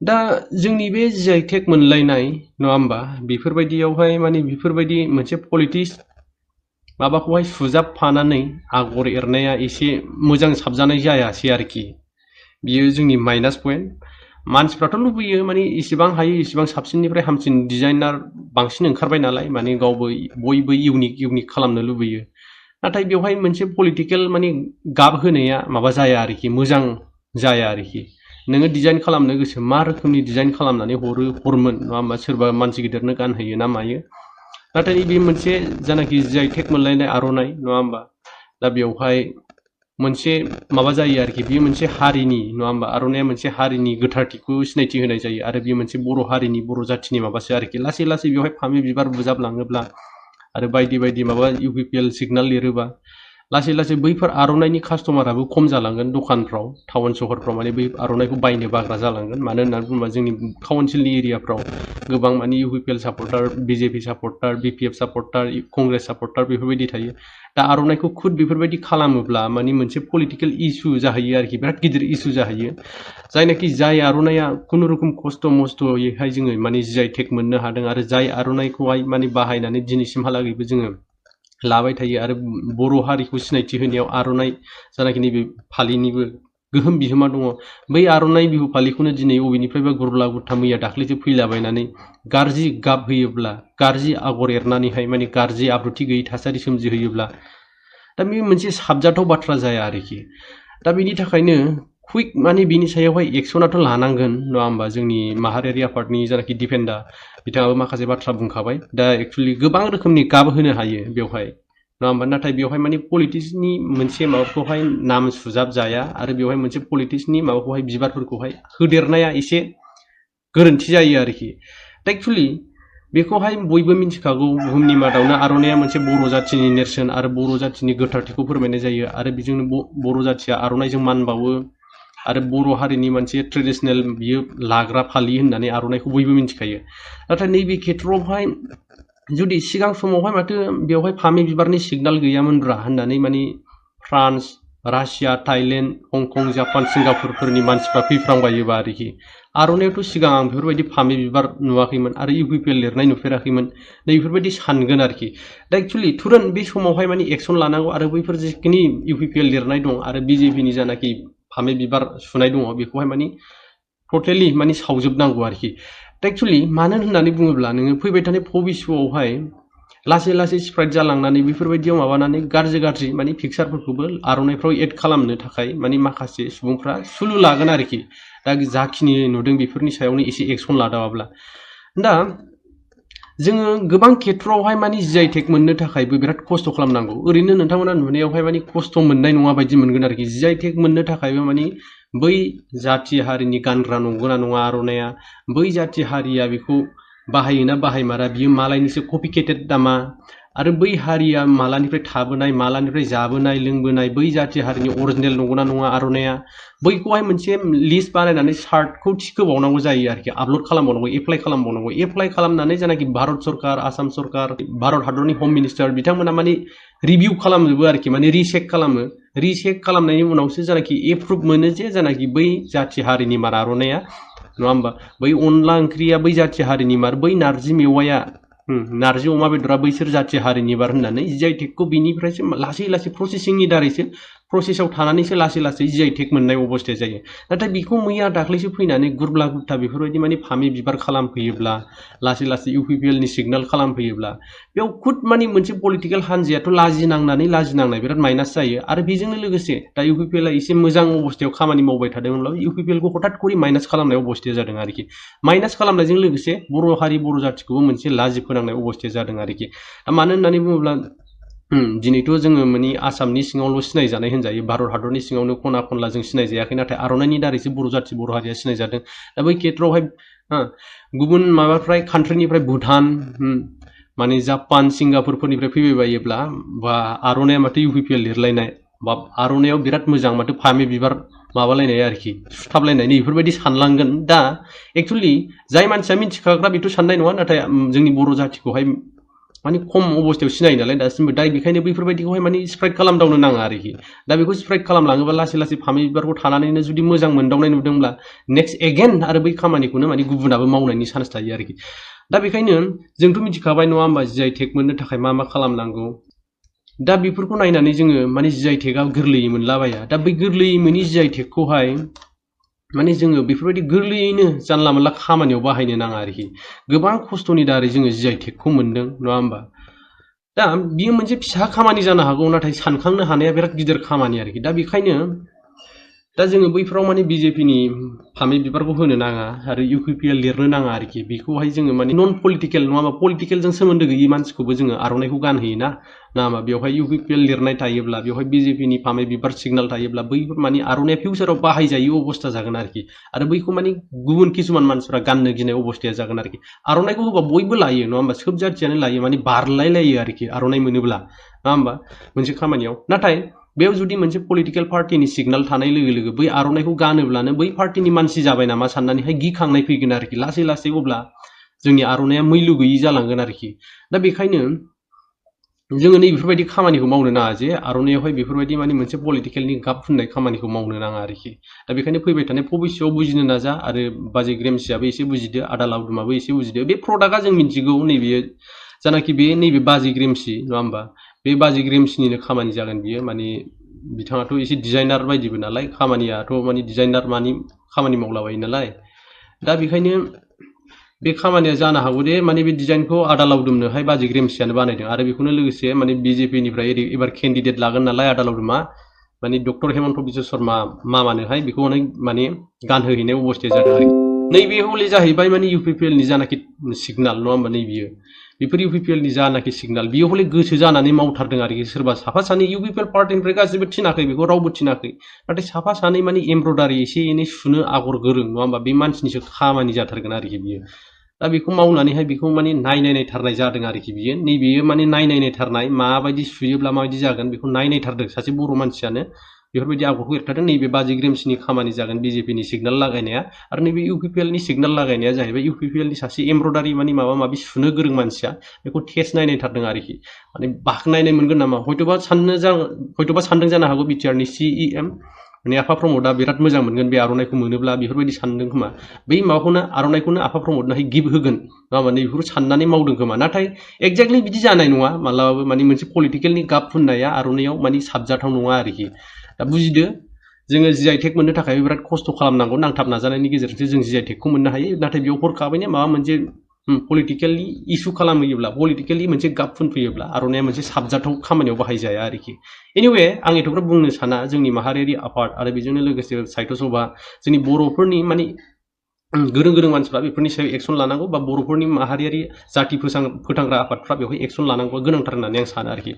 दा जोंनि बे जि आइ टेक मोनलायनाय नङा होमबा बेफोरबायदियावहाय माने बेफोरबायदि मोनसे पलिटिक्स माबाखौहाय सुजाबफानानै आगर एरनाया एसे मोजां साबजानाय जायासै आरोखि बियो जोंनि माइनास पइन्ट मानसिफ्राथ' लुबैयो माने इसेबां हायो इसेबां साबसिननिफ्राय हामसिन डिजाइनार बांसिन ओंखारबाय नालाय माने गावबो बयबो इउनिक इउनिक खालामनो लुबैयो नाथाय बेवहाय मोनसे पलिटिकेल माने गाब होनाया माबा जाया आरोखि मोजां जाया आरोखि नोङो डिजाइन खालामनो गोसो मा रोखोमनि डिजाइन खालामनानै हरमोन नङा होमबा सोरबा मानसि गिदिरनो गानहोयो ना मायो नाथाय बे मोनसे जानाखि जि आइ टेक मोनलायनाय आर'नाइ नङा होमबा दा बेवहाय मोनसे माबा जायो आरोखि बेयो मोनसे हारिनि नङा होमबा आर'नाइया मोनसे हारिनि गोथारथिखौ सिनायथि होनाय जायो आरो बेयो मोनसे बर' हारिनि बर' जाथिनि माबासो आरोखि लासै लासै बेवहाय फामि बिबार बुजाबलाङोब्ला आरो बायदि बायदि माबा U P P L signal लिरोबा लासै लासै बैफोर आर'नाइनि कास्टमाराबो खम जालांगोन दखानफ्राव टाउन सहरफ्राव माने बै आर'नाइखौ बायनो बाग्रा जालांगोन मानो होननानै बुङोबा जोंनि काउन्सिलनि एरियाफ्राव गोबां माने इउ पि पि एल सापर्टार बि जे पि सापर्टार बि पि एफ सापर्टार कंग्रेस सापर्टार बेफोरबायदि थायो दा आर'नाइखौ खुद बेफोरबायदि खालामोब्ला माने मोनसे पलिटिकेल इसु जाहैयो आरोखि बिराद गिदिर इसु जाहैयो जायनाखि जाय आर'नाइया खुनुरुखुम खस्थ' मस्थ'यैहाय जोङो माने जि आइ टेक मोननो हादों आरो जाय आर'नाइखौहाय माने बाहायनानै दिनैसिमहालागैबो जोङो लाबाय थायो आरो बर' हारिखौ सिनायथि होनायाव आर'नाइ जानाखि नैबे फालिनिबो गोहोम बिहोमा दङ बै आर'नाइ बिहु फालिखौनो दिनै बबेनिफ्रायबा गुरब्ला गुरथा मैया दाख्लैसो फैलाबायनानै गाज्रि गाब होयोब्ला गाज्रि आगर एरनानैहाय माने गाज्रि आब्रुथि गैयै थासारि सोमजिहोयोब्ला दा बे मोनसे साबजाथाव बाथ्रा जाया आरोखि दा बेनि थाखायनो कुइक माने बिनि सायावहाय एक्सनाथ' लानांगोन नङा होमबा जोंनि माहारियारि आफादनि जानाखि डिफेन्डार बिथाङाबो माखासे बाथ्रा बुंखाबाय दा एक्सुवेलि गोबां रोखोमनि गाब होनो हायो बेवहाय नङा होमबा नाथाय बेवहाय माने पलिटिक्सनि मोनसे माबाखौहाय नाम सुजाब जाया आरो बेवहाय मोनसे पलिटिक्सनि माबाखौहाय बिबारफोरखौहाय होदेरनाया एसे गोरोन्थि जायो आरोखि दा एक्सुवेलि बेखौहाय बयबो मिथिखागौ बुहुमनि मादावनो आर'नाइया मोनसे बर' जाथिनि नेरसोन आरो बर' जाथिनि गोथारथिखौ फोरमायनाय जायो आरो बेजोंनो बर' जाथिया आर'नाइजों मान बावो आरो बर' हारिनि मोनसे ट्रेडिसनेल बियो लाग्रा फालि होननानै आर'नाइखौ बयबो मिथिखायो नाथाय नैबे खेथ्रआवहाय जुदि सिगां समावहाय माथो बेवहाय फामि बिबारनि सिगनाल गैयामोनब्रा होननानै माने France Russia Thailand Hong Kong Japan सिंगापुरफोरनि मानसिफ्रा फैफ्रांबायोबा आरोखि आर'नाइयावथ' सिगां आं बेफोरबायदि फामि बिबार नुवाखैमोन आरो इउ पि पि एल लिरनाय नुफेराखैमोन नै बेफोरबायदि सानगोन आरोखि दा एक्सुवेलि तुरन्त बे समावहाय माने एक्सन लानांगौ आरो बैफोर जिखिनि इउ पि पि एल लिरनाय दं आरो बि जे पिनि जानाखि फामि बिबार सुनाय दङ बेखौहाय माने टटेलि माने सावजोबनांगौ आरोखि दा एक्सुवेलि मानो होननानै बुङोब्ला नोङो फैबाय थानाय भबिस'आवहाय लासै लासै स्प्रेड जालांनानै बेफोरबायदियाव माबानानै गाज्रि गाज्रि माने पिक्सारफोरखौबो आर'नाइफ्राव एड खालामनो थाखाय माने माखासे सुबुंफ्रा सुलु लागोन आरोखि दा जाखिनि नुदों बेफोरनि सायावनो एसे एक्सन लादावाब्ला दा जोङो गोबां खेथ्रआवहाय माने जि आइ टेक मोननो थाखायबो बिराद खस्थ' खालामनांगौ ओरैनो नोंथांमोना नुनायावहाय माने खस्थ' मोननाय नङा बायदि मोनगोन आरोखि जि आइ टेक मोननो थाखायबो माने बै जाथि हारिनि गानग्रा नंगौना नङा आर'नाइया बै जाथि हारिया बेखौ बाहायोना बाहायमारा बियो मालायनिसो कपिकेटेड नामा आरो बै हारिया मालानिफ्राय थाबोनाय मालानिफ्राय जाबोनाय लोंबोनाय बै जाथि हारिनि अरिजिनेल नंगौना नङा आर'नाइया बैखौहाय मोनसे लिस्ट बानायनानै सार्टखौ थिखोबावनांगौ जायो आरोखि आपल'ड खालामबावनांगौ एप्लाइ खालामबावनांगौ एप्लाइ खालामनानै जानाखि भारत सरकार आसाम सरकार भारत हादरनि हम मिनिस्टार बिथांमोना माने रिभिउ खालामजोबो आरोखि माने रिचेक खालामो रिचेक खालामनायनि उनावसो जानाखि एप्रुभ मोनो जे जानाखि बै जाथि हारिनि मार आर'नाइया नङा होमबा बै अनला ओंख्रिया बै जाथि हारिनि मार बै नारजि मेवाया नारजि अमा बेदरा बैसोर जाथि हारिनि बार होननानै जि आइ टेकखौ बिनिफ्रायसो लासै लासै प्रसेसिंनि दारैसो प्रसेसआव थानानैसो लासै लासै जि आइ टेक मोननाय अबस्थाया जायो नाथाय बेखौ मैया दाख्लैसो फैनानै गुरब्ला गुरथा बेफोरबायदि माने फामि बिबार खालामफैयोब्ला लासै लासै इउ पि पि एल नि सिगनाल खालामफैयोब्ला बेयाव खुद माने मोनसे पलिटिकेल हान्जायाथ' लाजिनांनाय बिराद माइनास जायो आरो बेजोंनो लोगोसे दा इउ पि पि एल आ एसे मोजां अबस्थायाव खामानि मावबाय थादोंमोनब्लाबो इउ पि पि एल खौ हथात करि माइनास खालामनाय अबस्थाया जादों आरोखि माइनास खालामनायजों लोगोसे बर' हारि बर' जाथिखौबो मोनसे लाजि फोनांनाय अबस्थाया जादों आरोखि मानो होननानै बुङोब्ला दिनैथ' जोङो माने आसामनि सिङावल' सिनायजानाय होनजायो भारत हादरनि सिङावनो खना खनला जों सिनायजायाखै नाथाय आर'नाइनि दारैसो बर' जाथि बर' हारिया सिनायजादों दा बै खेथ्रआवहाय गुबुन माबाफ्राय कान्ट्रिनिफ्राय भुटान माने जापान सिंगापुरफोरनिफ्राय फैबाय बायोब्ला बा आर'नाइया माथो इउ पि पि एल लिरलायनाय बा आर'नाइयाव बिराद मोजां माथो फामि बिबार माबालायनाय आरोखि सुथाबलायनाय बेफोरबायदि सानलांगोन दा एक्सुवेलि जाय मानसिया मिथिखाग्रा बेथ' साननाय नङा नाथाय जोंनि बर' जाथिखौहाय माने खम अबस्थायाव सिनायो नालाय दासिमबो दा बेखायनो बैफोरबायदिखौहाय माने स्प्रेड खालामदावनो नाङा आरोखि दा बेखौ स्प्रेड खालामलाङोबा लासै लासै फामे बिबारखौ थानानैनो जुदि मोजां मोनदावनाय नुदोंब्ला नेक्स्ट एगेन आरो बै खामानिखौनो माने गुबुनाबो मावनायनि चान्स थायो आरोखि दा बेखायनो जोंथ' मिथिखाबाय नङा होमबा जि आइ टेग मोननो थाखाय मा मा खालामनांगौ दा बेफोरखौ नायनानै जोङो माने जि आइ टेगआ गोरलैयै मोनलाबाया दा बै गोरलैयै मोनि जि आइ टेगखौहाय माने जोङो बेफोरबायदि गोरलैयैनो जानला मोनला खामानियाव बाहायनो नाङा आरोखि गोबां खस्थ'नि दारै जोङो जि आइ टेगखौ मोनदों नङा होमबा दा बियो मोनसे फिसा खामानि जानो हागौ नाथाय सानखांनो हानाया बिराद गिदिर खामानि आरोखि दा बेखायनो दा जोङो बैफोराव माने बिजेपिनि फामे बिबारखौ होनो नाङा आरो इउपिपिएल लिरनो नाङा आरोखि बेखौहाय जोङो माने नन पलिटिकेल नङाबा पलिटिकेलजों सोमोन्दो गैयि मानसिखौबो जोङो आर'नाइखौ गानहोयोना नामा बेवहाय इउपिपिएल लिरनाय थायोब्ला बेवहाय बिजेपिनि फामे बिबार सिगनेल थायोब्ला बैफोर माने आर'नाइया फिउचाराव बाहायजायै अबस्था जागोन आरोखि आरो बैखौ माने गुबुन किसुमान मानसिफ्रा गाननो गिनाय अबस्थाया जागोन आरोखि आर'नाइखौ होबा बयबो लायो नङा होमबा सोब जाथियानो लायो माने बारलायलायो आरोखि आर'नाइ मोनोब्ला नङा होमबा मोनसे खामानियाव नाथाय बेयाव जुदि मोनसे पलिटिकेल पार्टिनि सिगनेल थानाय लोगो लोगो बै आर'नाइखौ गानोब्लानो बै पार्टिनि मानसि जाबाय नामा साननानैहाय गिखांनाय फैगोन आरोखि लासै लासै अब्ला जोंनि आर'नाइया मैलु गैयि जालांगोन आरोखि दा बेखायनो जोङो नै बेफोरबायदि खामानिखौ मावनो नाङा जे आर'नाइयावहाय बेफोरबायदि माने मोनसे पलिटिकेलनि गाब फुननाय खामानिखौ मावनो नाङा आरोखि दा बेखायनो फैबाय थानाय भबिष्यआव बुजिनो नाजा आरो बाजै ग्रेमसियाबो एसे बुजिदो आदा लावदुमाबो एसे बुजिदो बे प्रडाक्टआ जों मिथिगौ नैबे जानाखि बे नैबे बाजै ग्रेमसि नङा होमबा बे बाजै ग्रेमसिनिनो खामानि जागोन बियो माने बिथाङाथ' एसे डिजाइनार बायदिबो नालाय खामानियाथ' माने डिजाइनार मानि खामानि मावलाबायो नालाय दा बेखायनो बे खामानिया जानो हागौ दे माने बे डिजाइनखौ आदा लावदुमनोहाय बाजै ग्रेमसियानो बानायदों आरो बेखौनो लोगोसे माने बिजेपिनिफ्राय एबार केन्डिडेट लागोन नालाय आदा लावदुमा माने डक्टर हेमन्त बिश्व शर्मा मामानोहाय बेखौनो माने गानहोहैनाय अबस्थाया जादों आरोखि नैबे हले जाहैबाय माने इउपिपिएलनि जानाखि सिगनाल नङा होमबा नैबियो बेफोर इउपिपिएलनि जानाखि सिगनाल बियो हले गोसो जानानै मावथारदों आरोखि सोरबा साफा सानै इउपिपिएल पार्टिनिफ्राय गासिबो थिनाखै बेखौ रावबो थिनाखै नाथाय साफा सानै माने एमब्रयदारि एसे एनै सुनो आगर गोरों नङा होमबा बे मानसिनिसो खामानि जाथारगोन आरोखि बियो दा बेखौ मावनानैहाय बेखौ माने नायनायथारनाय जादों आरोखि बियो नैबेयो माने नायनायथारनाय माबायदि सुयोब्ला माबायदि जागोन बेखौ नायनायथारदों सासे बर' मानसियानो बेफोरबायदि आगरखौ एरथारदों नैबे बाजै ग्रेमसिनि खामानि जागोन बिजेपिनि सिगनेल लागायनाया आरो नैबे इउपिपिएलनि सिगनेल लागायनाया जाहैबाय इउपिपिएलनि सासे एमब्रयदारि माने माबा माबि सुनो गोरों मानसिया बेखौ टेस्ट नायनायथारदों आरोखि माने बाखनायनाय मोनगोन नामा हयथ'बा सानदों जानो हागौ बिटिआरनि सिइएम माने आफा प्रमदआ बिराद मोजां मोनगोन बे आर'नाइखौ मोनोब्ला बेफोरबायदि सानदों खोमा बै माबाखौनो आर'नाइखौनो आफा प्रमदनोहाय गिफ्ट होगोन नङा होमबा नैबेफोरखौ साननानै मावदों खोमा नाथाय एक्जेक्टलि बिदि जानाय नङा मालाबाबो माने मोनसे पलिटिकेलनि गाब फुननाया आर'नाइयाव माने साबजाथाव नङा आरोखि दा बुजिदो जोङो जि आइ टेग मोननो थाखाय बिराद खस्थ' खालामनांगौ नांथाब नाजानायनि गेजेरजोंसो जों जि आइ टेगखौ मोननो हायो नाथाय बेयाव हरखाबैनो माबा मोनसे पलिटिकेलि इसु खालामहैयोब्ला पलिटिकेलि मोनसे गाब फुनफैयोब्ला आर'नाइया मोनसे साबजाथाव खामानियाव बाहायजाया आरोखि एनिवे आं एथ'ग्राब बुंनो साना जोंनि माहारियारि आफाद आरो बेजोंनो लोगोसे साहित्य सभा जोंनि बर'फोरनि माने गोरों गोरों मानसिफ्रा बेफोरनि सायाव एक्सन लानांगौ बा बर'फोरनि माहारियारि जाथि फोथांग्रा आफादफ्रा बेवहाय एक्सन लानांगौआ गोनांथार होननानै आं सानो आरोखि